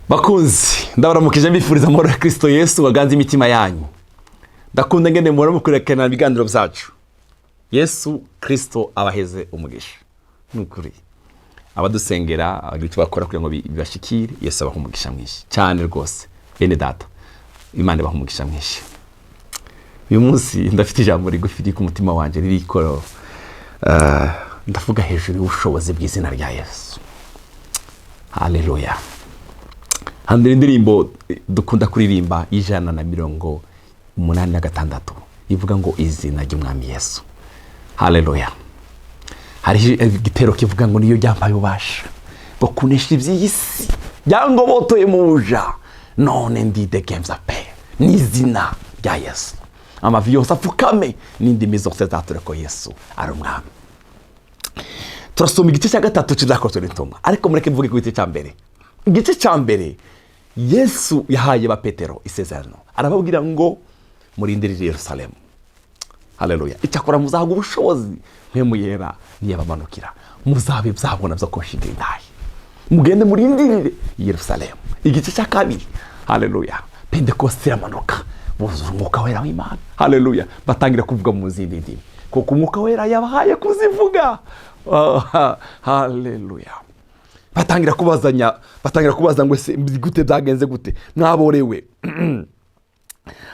Bakunzi, ndabaramukije, mbifuriza amahoro ya Kirisito Yesu waganze imitima yanyu. Ndakunda ngene muhora mukurikirana ibiganiro byacu. Yesu Kirisito abaheze umugisha. Ni ukuri, abadusengera, abagira icyo bakora kugira ngo bibashikire, Yesu abaha umugisha mwinshi cyane rwose. Bene data, Imana ibaha umugisha mwinshi. Uyu munsi ndafite ijambo rigufi riri ku mutima wanjye ririko ndavuga hejuru y'ubushobozi bw'izina rya Yesu. Haleluya! Hambere indirimbo dukunda kuririmba 186 ivuga ngo "Izina ry'Umwami Yesu". Haleluya! Hariho igitero kivuga ngo "Niyo ryambaye ububasha bwo kunesha iby'iyi si, ryangobotoye mu buja, none ndidegemvya pe n'izina rya Yesu. Amavi yose apfukame, n'indimi zose zature ko Yesu ari Umwami." Turasoma igice cya gatatu cy'Ibyakozwe n'Intumwa, ariko mureke mvuge ku gice cya mbere. Igice cya mbere, Yesu yahaye ba Petero isezerano, arababwira ngo "Murindirire i Yerusalemu." Haleluya! "Icyakora muzahabwa ubushobozi Mpwemu Yera niyabamanukira, muzabe byabona byo kunshingira intahe. Mugende murindirire i Yerusalemu." Igice cya kabiri, haleluya, Pentekoste iramanuka, buzura Umwuka Wera w'Imana. Haleluya! Batangira kuvuga mu zindi ndimi kuko Umwuka Wera yabahaye kuzivuga. Oh, haleluya! Batangira kubazanya, batangira kubaza ngo "Ese gute byagenze? Gute mwaborewe?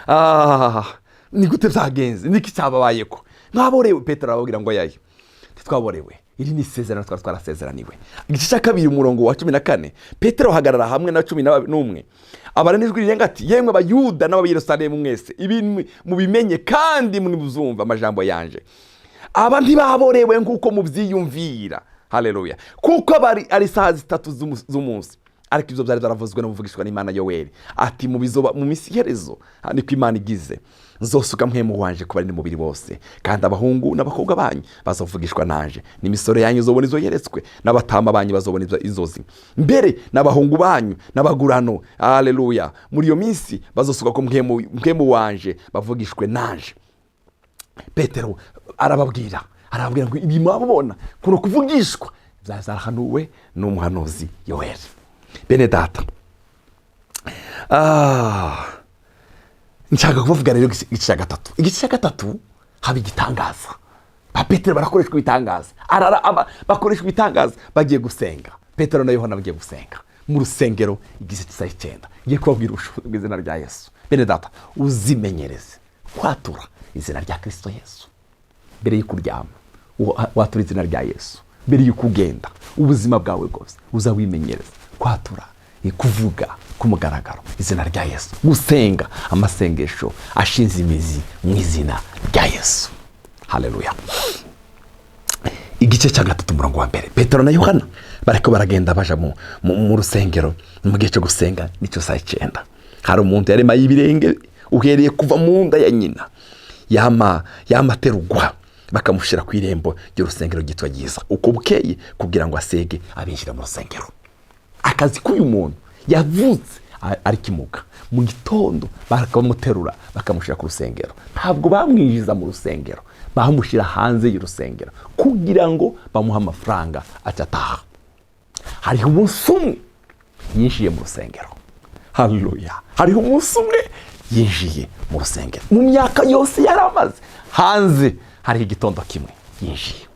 Ah, ni gute byagenze? Niki cyababaye ko mwaborewe?" Petero arababwira ngo "Yayo, ntitwaborewe, iri ni isezerano twari twarasezeraniwe." Igice cya kabiri, umurongo wa 14, Petero ahagarara hamwe na 11, abara n'ijwi rirenga ati "Yemwe Abayuda n'Abayerusalemu mwese, ibi mubimenye kandi muzumva amajambo yanje. Aba ntibaborewe nk'uko mubyiyumvira." Haleluya! Kuko aba ari isaha 3 z'umunsi. Ariko ibyo byari byaravuzwe n'umuvugishwa n'Imana Yoweri, ati "Mu bizoba mu minsi iherezo, niko Imana igize, nzosuka Mpwemu wanje ku bari n'umubiri bose, kandi abahungu n'abakobwa banyu bazovugishwa nanje, n'imisoro yanyu izobona izo yeretswe, n'abatama banyu bazobona izo inzozi, mbere n'abahungu banyu n'abagurano." Haleluya! "Muri iyo minsi bazosuka ko Mpwemu wanje, bavugishwe nanje." Petero arababwira ngo ibi mwabona kuno kuvugishwa byazarahanuwe n'umuhanuzi Yoweri. Bene data, nshaka kubavuga rero igice cya gatatu. Igice cya gatatu haba igitangaza. Ba Petero barakoreshwa ibitangaza. Bakoreshwa ibitangaza bagiye gusenga. Petero na Yohana bagiye gusenga mu rusengero igice cy'isaha 9. Ngiye kubabwira ubushobozi bw'izina rya Yesu. Bene data, uzimenyereze kwatura izina rya Kirisito Yesu mbere yo kuryama, watura izina rya Yesu mbere y'uko ugenda. Ubuzima bwawe bwose uza wimenyereza kwatura, kuvuga ku mugaragaro izina rya Yesu, gusenga amasengesho ashinze imizi mu izina rya Yesu. Haleluya! Igice cya gatatu, umurongo wa mbere, Petero na Yohana bariko baragenda baja mu rusengero mu gihe cyo gusenga, nicyo saa 9. Hari umuntu yaremaye ibirenge uhereye kuva mu nda ya nyina, yama yamaterugwa bakamushyira ku irembo ry'urusengero ryitwa Ryiza uko bukeye kugira ngo asege abinjira mu rusengero. Akazi k'uyu muntu, yavutse ari kimuga. Mu gitondo bakamuterura bakamushyira ku rusengero. Ntabwo bamwinjiza mu rusengero, bamushyira hanze y'urusengero kugira ngo bamuhe amafaranga aca ataha. Hariho umunsi umwe yinjiye mu rusengero. Haleluya! Hariho umunsi umwe yinjiye mu rusengero. Mu myaka yose yari amaze hanze, hariho igitondo kimwe yinjiye.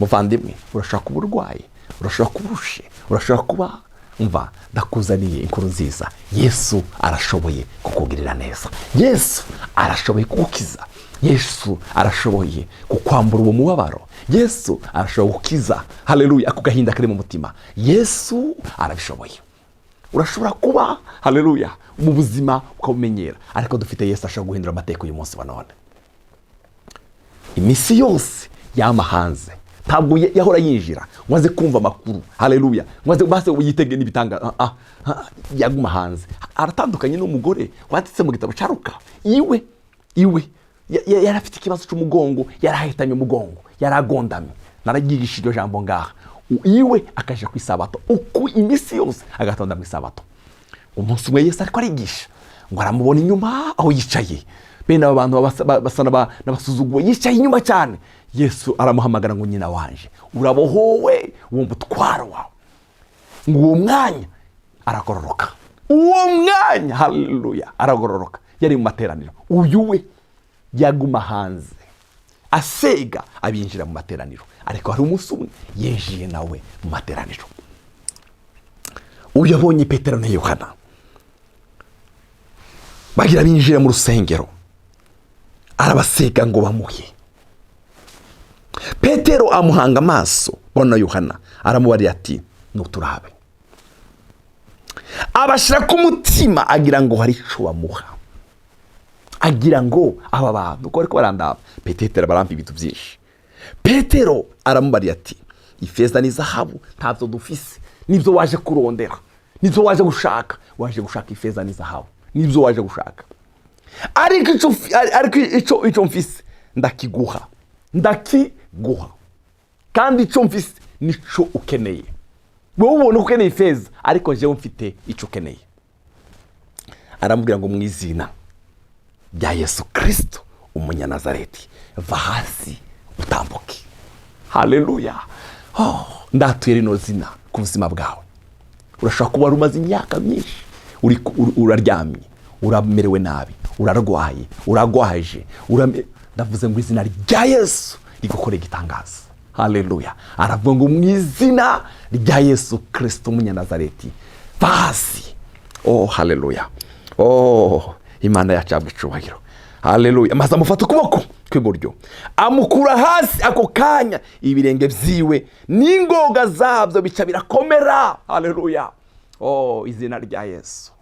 Muvandimwe, urashobora kuba urwaye, urashobora kuba urushe, urashobora kuba, umva, ndakuzaniye inkuru nziza: Yesu arashoboye kukugirira neza, Yesu arashoboye kugukiza, Yesu arashoboye kukwambura uwo mubabaro, Yesu arashoboye gukiza, haleluya, ako gahinda kari mu mutima. Yesu arabishoboye. Urashobora kuba, haleluya, mu buzima ukabumenyera, ariko dufite Yesu ashobora guhindura amateka uyu munsi wa none. Iminsi yose yama hanze, ntabwo yahora yinjira ngo aze kumva amakuru, haleluya, ngo aze base yitege n'ibitanga. Yaguma hanze. Aratandukanye n'umugore wanditse mu gitabo cya Luka. Iwe yari afite ikibazo cy'umugongo, yari ahitanye umugongo, yari agondamye. Naragigisha iryo jambo ngaha. Iwe akaja ku isabato, uku iminsi yose agatonda mu isabato. Umunsi umwe Yesu ariko arigisha, ngo aramubona inyuma aho yicaye. Bene aba bantu basa n'abasuzuguwe, yicaye inyuma cyane. Yesu aramuhamagara ngo "Nyina wanje, urabohowe uwo mutwaro wawe." Ngo uwo mwanya aragororoka. Uwo mwanya, haleluya, aragororoka. Yari mu materaniro. Uyu we yaguma hanze asega abinjira mu materaniro, ariko hari umunsi umwe yinjiye nawe mu materaniro. Uyu abonye Petero na Yohana bagira binjira mu rusengero, arabasega ngo bamuhe. Petero amuhanga amaso, bona Yohana, aramubarira ati: "Nuturabe." Abashyira ku mutima, agira ngo hari icyo bamuha, agira ngo aba bantu uko bariko barandaba, Petero barampa ibintu byinshi. Petero aramubariye ati: "Ifeza n'izahabu ntabyo dufise." Nibyo waje kurondera, nibyo waje gushaka, waje gushaka ifeza n'izahabu, nibyo waje gushaka, ariko icyo mfise ndakiguha, ndakiguha. Kandi icyo mfise nico ukeneye. Wowe ubona ko ukeneye ifeza, ariko njyewe mfite icyo ukeneye. Aramubwira ngo: "Mu izina rya Yesu Kirisito Umunyanazareti, va hasi utambuke." Haleluya! Oh, ndatuye rino zina ku buzima bwawe. Urashobora kuba wari umaze imyaka myinshi uraryamye, uramerewe nabi, urarwaye, uragwaje. Ndavuze ngo izina rya Yesu rigukora igitangaza. Haleluya! Aravuga ngo: "Mu izina rya Yesu Kirisito Umunyanazareti, va hasi." Oh, haleluya! Oh, Imana yacu yabwa icubahiro. Haleluya! Maze amufata ukuboko kw'iburyo, amukura hasi. Ako kanya ibirenge byiwe n'ingoga zabyo bica birakomera. Haleluya! Oh, izina rya Yesu!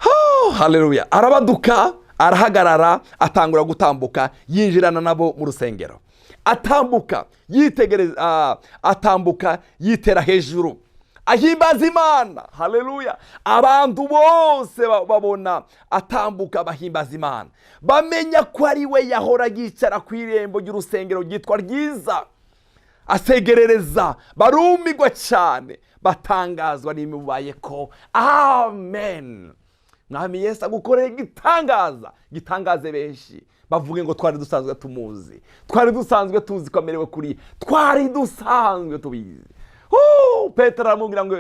Oh, haleluya! Arabaduka, arahagarara, atangura gutambuka, yinjirana nabo mu rusengero, atambuka yitegereza, atambuka yitera hejuru, ahimbaza Imana. Haleluya! Abantu bose babona atambuka, bahimbaza Imana, bamenya ko ari we yahora yicara ku irembo ry'urusengero ryitwa Ryiza asegerereza. Barumigwa cyane, batangazwa n'imibaye ko. Amen. Mwami Yesu agukorera igitangaza, gitangaze benshi, bavuge ngo: "Twari dusanzwe tumuzi, twari dusanzwe tuzi ko amerewe kuriya, twari dusanzwe tubizi." Petero aramubwira ngo: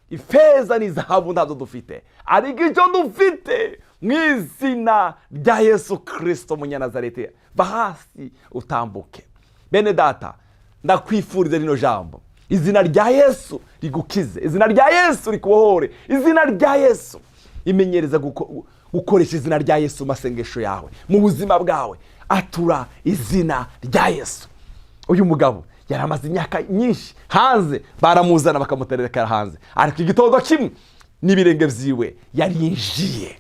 "Ifeza n'izahabu ntabwo dufite, ariko icyo dufite, mu izina rya Yesu Kirisito Munyanazareti, va hasi utambuke." Bene data, ndakwifuriza rino jambo: izina rya Yesu rigukize, izina rya Yesu rikubohore, izina rya Yesu. Imenyereza gukoresha izina rya Yesu mu masengesho yawe, mu buzima bwawe. Atura izina rya Yesu. Uyu mugabo yari amaze imyaka myinshi hanze, baramuzana bakamuterekera hanze, ariko igitondo kimwe n'ibirenge byiwe yarinjiye.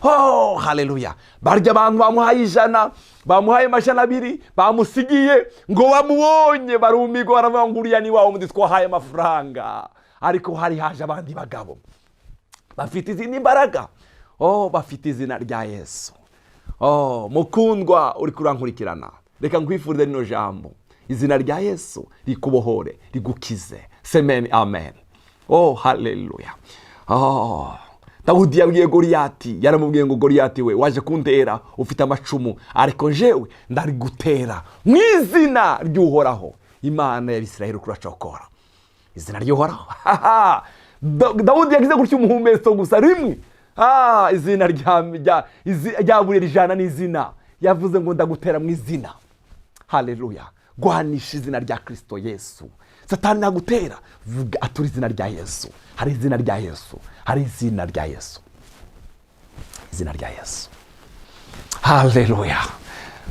Oh, haleluya! Barya abantu bamuhaye 100, bamuhaye 200, bamusigiye, ngo bamubonye barumigwa, baravuga ngo: "Uriya ni wa wundi twahaye amafaranga." Ariko hari haje abandi bagabo bafite izindi mbaraga. Oh, bafite izina rya Yesu. Oh, mukundwa uri kurankurikirana, reka nkwifurize rino jambo: izina rya Yesu rikubohore, rigukize. Semeni amen. Oh, haleluya! Oh, Dawudi yabwiye Goriyati, yaramubwiye ngo: "Goriyati we, waje kuntera ufite amacumu, ariko jewe ndarigutera mu izina ry'Uhoraho, Imana y'Abisirayeli kuracokora." Izina ry'Uhoraho. Dawudi yagize gutya umuhumetso gusa rimwe. Izina rya buye rijana n'izina. Yavuze ngo: "Ndagutera mu izina." Haleluya! Gwanisha izina rya Kirisito Yesu. Satani nagutera, vuga, atura izina rya Yesu. Hari izina rya Yesu, hari izina rya Yesu, izina rya Yesu. Haleluya!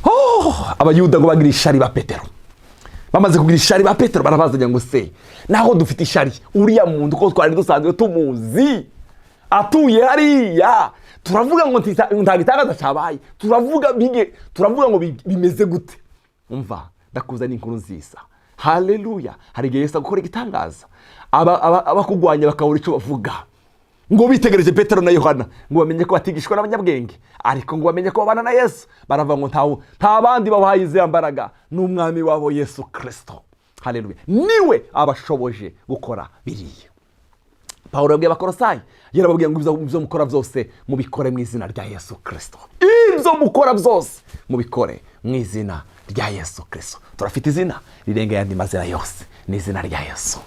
Oh, Abayuda ngo bagira ishari ba Petero. Bamaze kugira ishari ba Petero, barabazanya ngo: "Se naho dufite ishari, uriya muntu ko twari dusanzwe tumuzi atuye hariya, turavuga ngo nta gitangaza cyabaye, turavuga bige, turavuga ngo bimeze gute?" Umva, ndakuzana inkuru nziza. Haleluya! Hari igihe Yesu agukora igitangaza, abakugwanya bakabura icyo bavuga. Ngo bitegereje Petero na Yohana, ngo bamenye ko batigishwa n'abanyabwenge, ariko ngo bamenye ko babana na Yesu. Baravuga ngo nta bandi babahaye iziya mbaraga, ni Umwami wabo Yesu Kirisito. Haleluya! Niwe abashoboje gukora biriya. Pawulo yabwiye Abakorosayi, yarababwiye ngo: "Ibyo mukora byose mubikore mu izina rya Yesu Kirisito. Ibyo mukora byose mubikore mu izina rya Yesu Kirisito. Turafite izina rirenga ayandi mazina yose, ni izina rya Yesu.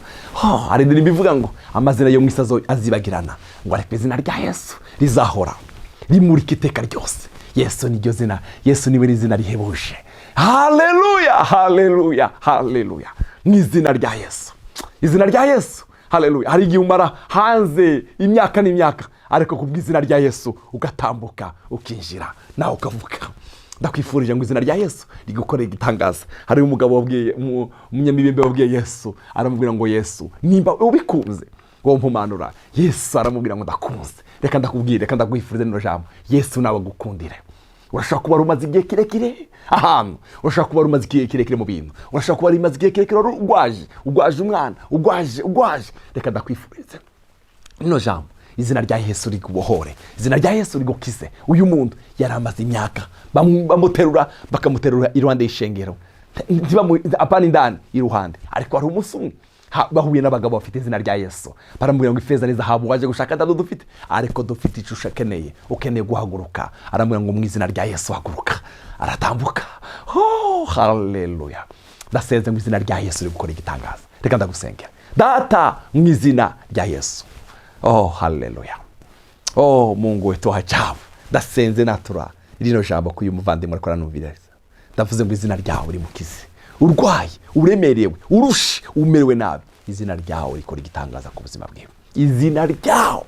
Oh, hari indirimbo ivuga ngo amazina yo mu isi azibagirana, ngo ariko izina rya Yesu rizahora rimurika iteka ryose. Yesu niryo zina, Yesu niwe izina rihebuje. Haleluya, haleluya, haleluya! Mu izina rya Yesu, izina rya Yesu, haleluya. Hari igihe umara hanze imyaka n'imyaka, ariko ku bw'izina rya Yesu ugatambuka, ukinjira, nawe ukavuga. Ndakwifurije ngo izina rya Yesu rigukorere igitangaza. Hari umugabo wabwiye umunyamibembe, wabwiye Yesu, aramubwira ngo: "Yesu, nimba ubikunze wompumanura." Yesu aramubwira ngo: "Ndakunze." Reka ndakubwire, reka ndakwifurize rino jambo: Yesu nawe agukundire. Urashobora kuba wari umaze igihe kirekire ahantu, urashobora kuba wari umaze igihe kirekire mu bintu, urashobora kuba wari umaze igihe kirekire wari urwaje, urwaje umwana, urwaje, urwaje. Reka ndakwifurize rino jambo: izina rya Yesu rigubohore, izina rya Yesu rigukize. Uyu muntu yari amaze imyaka bamuterura, bakamuterura iruhande y'ishengero, apana indani, iruhande. Ariko hari umunsi umwe bahuye n'abagabo bafite izina rya Yesu, baramubwira ngo: "Ifeza n'izahabu waje gushaka ntabwo dufite, ariko dufite icyo ukeneye. Ukeneye guhaguruka?" Aramubwira ngo: "Mu izina rya Yesu, haguruka." Aratambuka. Oh, haleluya! Ndasenze ngo izina rya Yesu riri gukora igitangaza. Reka ndagusengera. Data, mu izina rya Yesu, oh haleluya, oh Mungu wetu wa ajabu, ndasenze natura rino jambo ko uyu muvandimwe ariko aranumviriza. Ndavuze ngo izina ryawe rimukize. Urwaye, uremerewe, urushe, umerewe nabi, izina ryawe rikora igitangaza ku buzima bwiwe. Izina ryawe.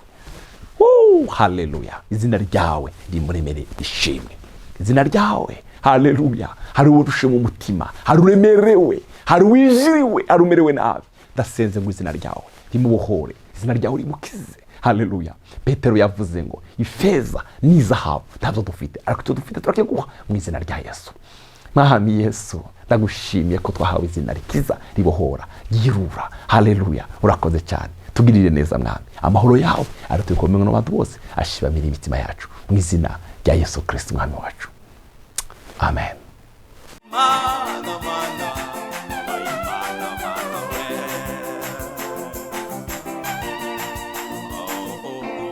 Woo, haleluya! Izina ryawe rimuremere ishimwe, izina ryawe, haleluya. Hari uwarushe mu mutima, hari uremerewe, hari uwijiriwe, hari umerewe nabi. Ndasenze ngo izina ryawe rimubohore, izina ryawe rimukize. Haleluya! Petero yavuze ngo: "Ifeza n'izahabu ntabwo dufite, ariko icyo dufite turakiguha mu izina rya Yesu." Mwami Yesu, ndagushimiye ko twahawe izina rikiza, ribohora, ryirura. Haleluya! Urakoze cyane, tugirire neza Mwami. Amahoro yawe aratukomeye n'abantu bose, ashibamira imitima yacu, mu izina rya Yesu Kirisito Umwami wacu, amen.